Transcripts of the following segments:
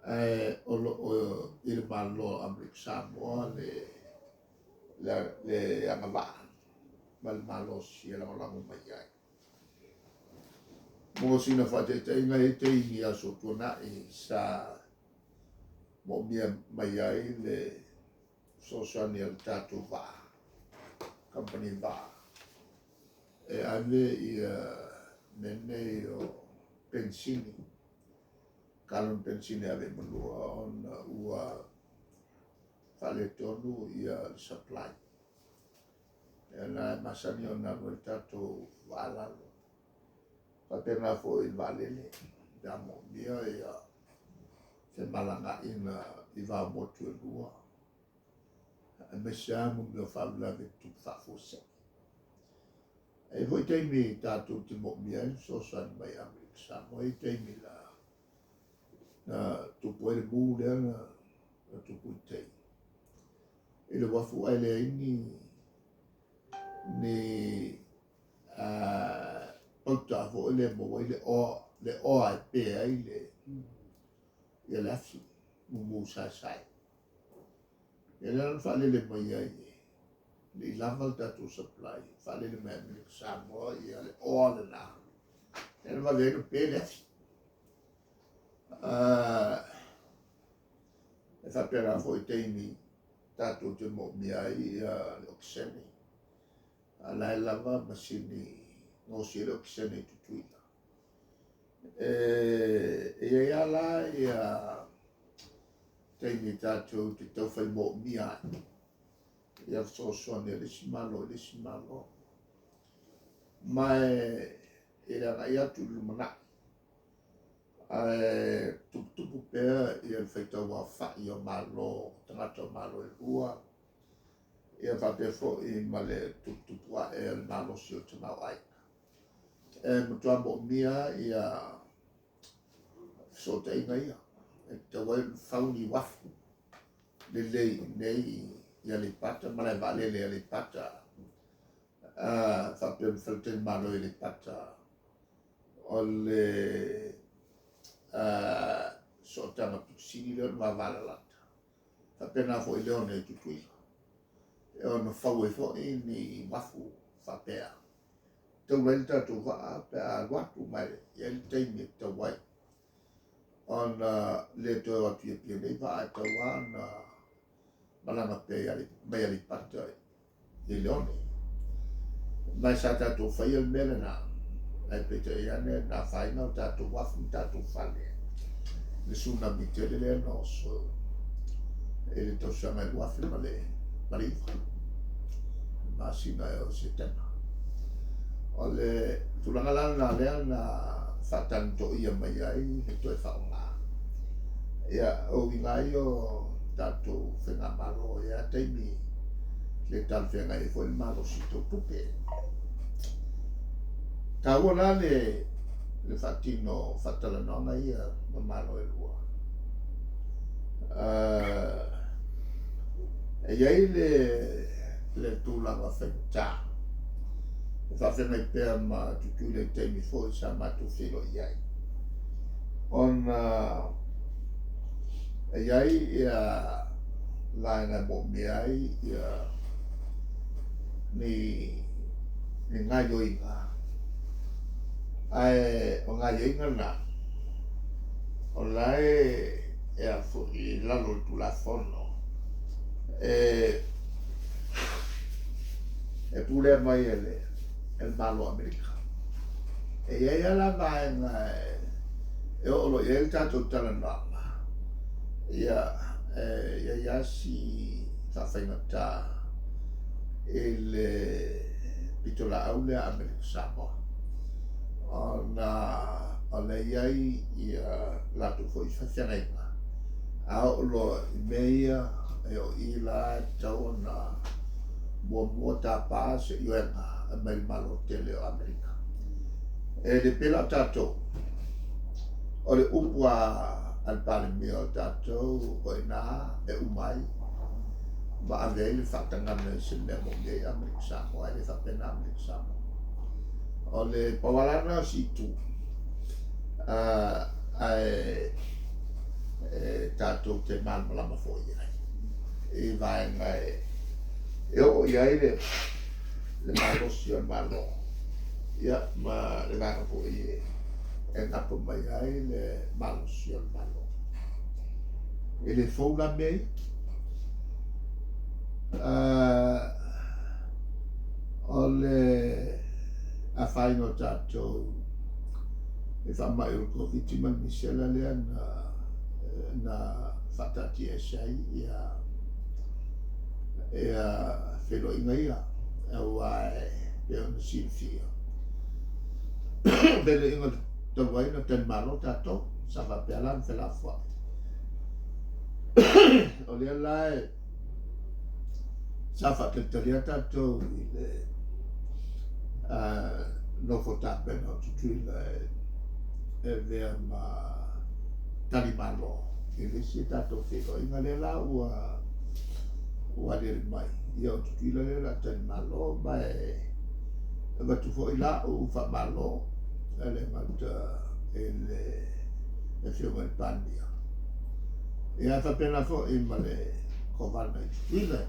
Ae o lo o i le Malo o Amerika Samoa le le agavaa ma le malosi e lagolago mai ai. Mo sina faataitaiga, e i ai taimi i aso tuanai sa moomia mai ai le fesoasoani a le tatou vaa, kamupani vaa, e ave ia mea nei o penisini, kalone penisini e ave i Manua ona ua faaletonu ia le supply. Ia na e masani ona alu ai le tatou vaa lalo. Faapena foi i le vaalele, pe a moomia ia femalagaaiga i va o motu e lua, aemaise lava mo mea o faalavelave e tutupu faafuasei. E i ai foi taimi tatou te moomia ai le fesoasoani mai Amerika Samoa. E i ai taimi na tupu ai le mu lea na tupu i tai i le uafu ae leai ni pauta foi lea e maua ai le oa, le oa e pe ai le ia le afi mumu saesae. Ia lea na faalele mai ai le i lava le tatou supply, faalele mai Amerika Samoa ia le oa lena. Lea na vave ai ona pe le afi. E faapena foi taimi tatou te moomia ai ia le okesene. A la e lava masini gaosi ai le okesene i Tutuila. E i ai lava la ia taimi tatou te taufai moomia ai ia fesoasoani a le isi Malo i le isi Malo. Ma e le agai atu i le lumanai, ae tuputupu pea ia le faitau aofai o Malo, tagata o Malo e lua, ia faapea foi ma le tuputupu ae o le malosi o le tamaoaiga. E matua moomia ia fesootaiga ia e tatau ai ona fau ni uafu lelei i inei i Aleipata, malae vaalele i Aleipata, faapea ma faletalimalo i Aleipata. O le sootaga pito sili lea ona vavalalata. Faapena foi i Leone i Tutuila, e ono fau ai foi ni uafu faapea. Taula ai le tatou vaa pe a alu atu, ma e i ai le taimi e tatau ai ona le toe o atu i Apia nei vaa, e tatau lava ona malaga pea mai Aleipata i Leone. Ma e sa tatou faia le mea lena, ae peitai ane na afaina o tatou uafu ma tatou fale i le tsunami tele lea na oso i le tausaga e 2009, masina o Setema. O le tulaga la lena lea na faatagitoia mai ai le toe faaaoga. Ia, o uiga lava ia o tatou faigamalo, e i ai lava taimi le talafeagai ai foi le malosi tau tupe. Taua la le faatino o faatalanoaga ia ma Malo e lua. E i ai le tulaga faigata e faafeagai pea ma Tutuila i taimi foi sa matou feiloai ai, ona e i ai ia vaega e moomia ai ia ni gaioiga, ae o gaioiga na o la e a foi i lalo o le Tulafono e pulea mai e le Malo o Amerika. E i ai lava la vaega e oo loa i ai le tatou talanoaga, ia, e i ai lava si faafaigata i le pitolaau lea a Amerika Samoa, ona o lea e i ai ia latou foi faafeagaiga, a oo loa i mea ia, e o i la e tatau ona muamua tapa se ioega mai le Malo tele o Amerika. E le pei la o tatou, o le upu a le Palemia o tatou o i ina e uma ai ma ave ai le faatagaga i se mea moomia ai Amerika Samoa, e le faapena Amerika Samoa. O le pau lava lena o si itu, ae tatou te malamalama foi i ai i vaega e oo i ai le malosi o le Malo, ia ma le vaega foi e gapa mai ai le malosi o le Malo. E le fou la mea ia. O le afaina o tatou i faamai o le Koviti ma le misela lea na faataatiaese ai ia feiloaiga ia, aua e pei ona silafia, feiloaiga talu ai na talimalo tatou, sa faapea la ona felafoai. O lea la e sa faatalitali lava tatou i le nofo tapena o Tutuila e avea ma talimalo i le isi a tatou feiloaiga lea la ua aliali mai, ia o Tutuila lea o le a talimalo, ma e avatu foi la'u faamalo e le gata i le Afioga i le Palemia, ia faapena foi ma le Kovana i Tutuila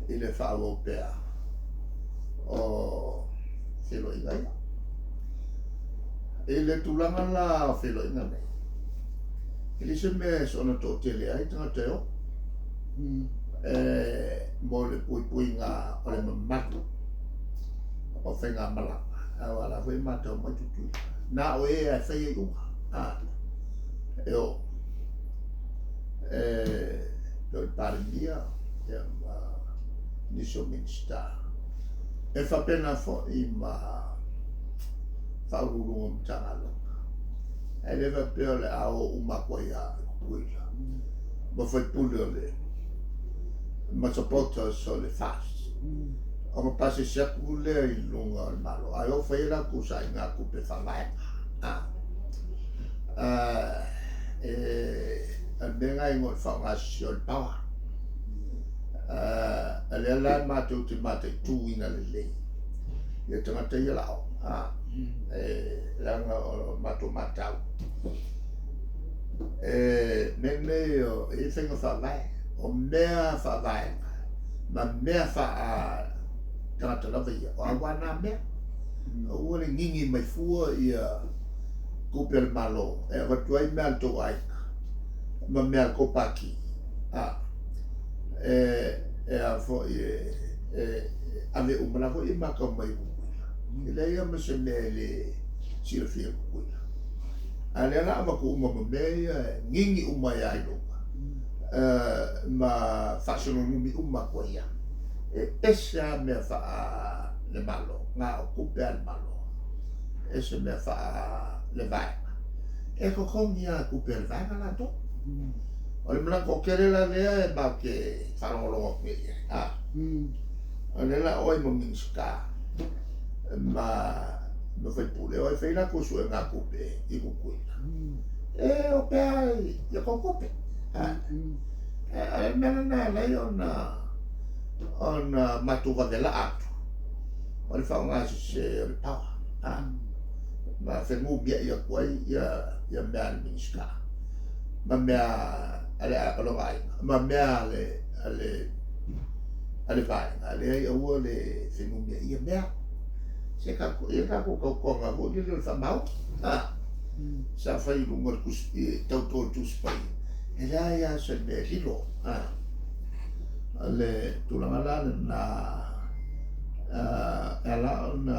i le faaauau pea o feiloaiga ia. I le tulaga la o feiloaiga nei, e le se mea e soona toatele ai tagata e o, e mo le puipuiga o le mamalu o faigamalaga, aua la foi e matau mai Tutuila, na o e e fai ai iuga, e o e o le Palemia ia ma nisi o Minisita, e faapena foi ma Faauluuluga o Matagaluega. Ae le faapea o le a o uma atu ai lava i Tutuila ma faipule o le ma supporters o le FAST, ona pasese atu lea i luga o le Malo, ae o fai ai latou saigatupe faavaega. E o le mea lena e igoa o le faaaogasese o le power. O lea la matou te mataituina lelei ia tagata ia la'o, e leaga o matou matau e mea nei o e i ai faiga faavae, o mea faavaega ma mea faa tagata lava ia, o aua na mea. Aua le gigi mai fua ia tupe a le Malo e avatu ai mea a le tou aiga ma mea a le tou pati, e a foi e ave uma la foi e matau mai e Tutuila. E leai lava ma se mea e le silafia e Tutuila. A o lea la avatu uma ma mea ia e gigi uma ai lava i luga ma faasololumi uma atu ai lava. E ese lava mea faa le Malo, na o tupe a le Malo, ese mea faa le vaega. E totogi lava tupe a le vaega latou. O le malaga toatele la lea e matou te faalogologo atu nei i ai. O lea la o ai ma Minisita ma faipule, o ai fai latou suegatupe i Tutuila. E o pea i a tou tupe. A o le mea lena e ala ai ona matou vavelaa atu, o le faaaogasese o le power, ma fenumiai atu ai ia mea a le Minisita ma mea a lona aiga ma mea a le vaega. Leai, aua le fenumiai ia mea. Se tatou, ia tatou tautoga foi lele o le faamaoni. Sa fai i luga o le tusi, tauto o le Tusi Paia, e leai lava se mea e lilo. O le tulaga la lena e ala ona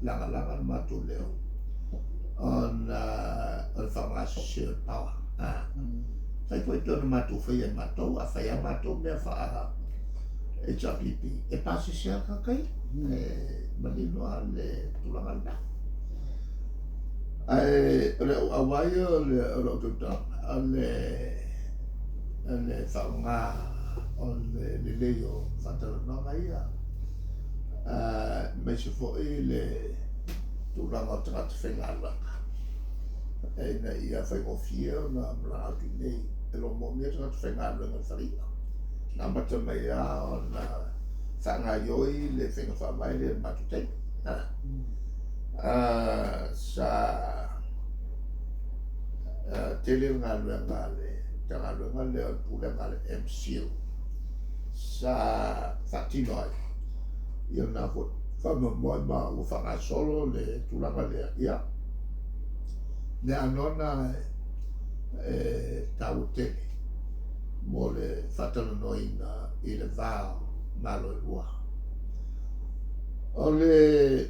lagalaga le matou leo ona o le faaaogasese o le power. Fai foi pei ona matou faia e matou, a fai lava matou mea faa HRPP, e pasese lava tagata ia, e manino lava le tulaga lena. Ae o le auau ia o lau tautalaga, o le faaaoga o le lelei o faatalanoaga ia, aemaise foi le tulaga o tagata faigaluega, ina ia faigofie ona malaga atu i inei. E le o moomia tagata faigaluega i le faleia. Na amata mai lava ona faagaoioi le faiga faavae lea i le matou taimi. Sa tele le galuega a le Matagaluega lea o le Pulega a le MCIL sa faatino ai ia lena foi faamoemoe ma ua faagasolo le tulaga lea. Ia, mea anoa na e taua tele mo le faatalanoaina i le va o Malo e lua. O le